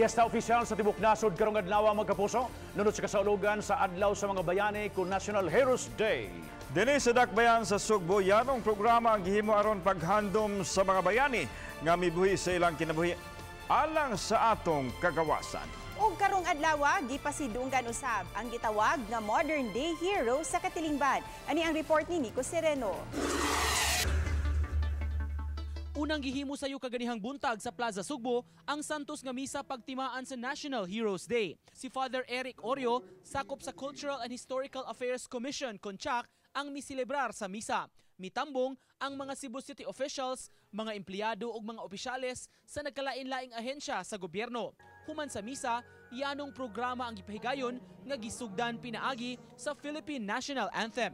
Piyesta opisyal sa tibok nasod karong adlaw, mga kapuso, nunot sa kasaulugan sa Adlaw sa mga Bayani kun National Heroes Day. Dinhi sa Dakbayan sa Sugbo, yanong programa ang gihimo aron paghandom sa mga bayani nga mibuhi sa ilang kinabuhi alang sa atong kagawasan. Ug karong adlaw, gipasidunggan usab ang gitawag nga modern day hero sa katilingban. Ani ang report ni Nico Sereno. Unang gihimo sayo kaganihang buntag sa Plaza Sugbo ang Santos nga misa pagtimaan sa National Heroes Day. Si Father Eric Orio, sakop sa Cultural and Historical Affairs Commission, CONCHAC, ang misilebrar sa misa. Mitambong ang mga Cebu City officials, mga empleyado ug mga opisyales sa nagkalain-laing ahensya sa gobyerno. Human sa misa, yanong programa ang gipahigayon nga gisugdan pinaagi sa Philippine National Anthem.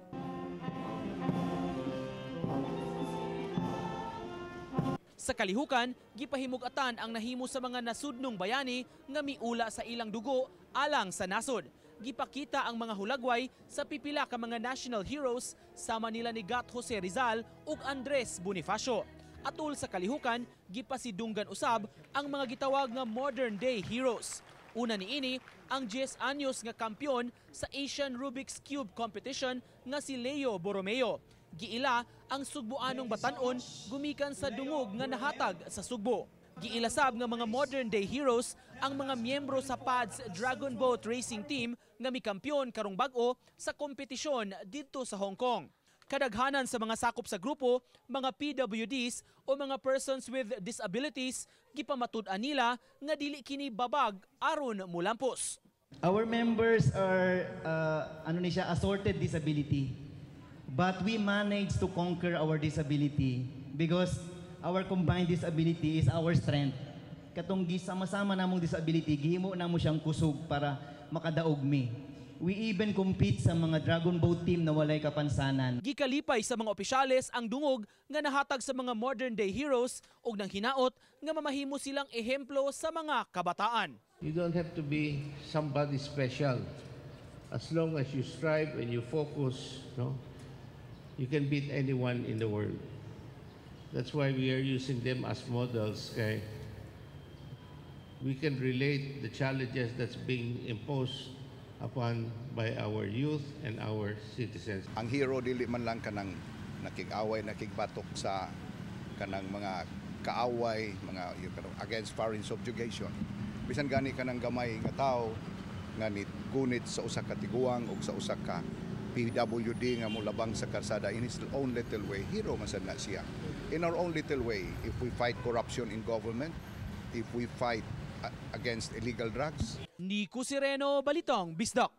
Sa kalihukan, gipahimug-atan ang nahimo sa mga nasudnong bayani nga miula sa ilang dugo alang sa nasod. Gipakita ang mga hulagway sa pipila ka mga national heroes sama nila ni Gat Jose Rizal ug Andres Bonifacio. Atul sa kalihukan, gipasidunggan usab ang mga gitawag nga modern day heroes. Una niini ang 10 anyos nga kampiyon sa Asian Rubik's Cube Competition nga si Leo Borromeo. Giila ang Sugboanong batanon gumikan sa dungog nga nahatag sa Sugbo. Giilasab nga mga modern day heroes ang mga miyembro sa PADS Dragon Boat Racing Team nga mikampiyon karong bag-o sa kompetisyon didto sa Hong Kong. Kadaghanan sa mga sakop sa grupo, mga PWDs o mga persons with disabilities, gipamatud-an nila nga dili kini babag aron mulampos. Our members are ano ni siya, assorted disability. But we managed to conquer our disability because our combined disability is our strength. Katong gisama-sama namong disability, gihimo namo siyang kusog para makadaog mi. We even compete sa mga Dragon Boat team na walay kapansanan. Gikalipay sa mga opisyales ang dungog nga nahatag sa mga modern day heroes ug nang hinaot nga mamahimo silang ehemplo sa mga kabataan. You don't have to be somebody special. As long as you strive and you focus, no, you can beat anyone in the world. That's why we are using them as models. Okay? We can relate the challenges that's being imposed upon by our youth and our citizens. Ang hero dili man lang kanang nakig-away, nakigbatok sa kanang mga kaaway, mga kanang against foreign subjugation. Bisan gani kanang gamay nga tao nga gunit sa usa ka tiguang ug sa usa ka PWD nga molabang sa karsada in his own little way, hero man sad na siya. In our own little way, if we fight corruption in government, if we fight against illegal drugs. Nico Sereno, Balitang Bisdak.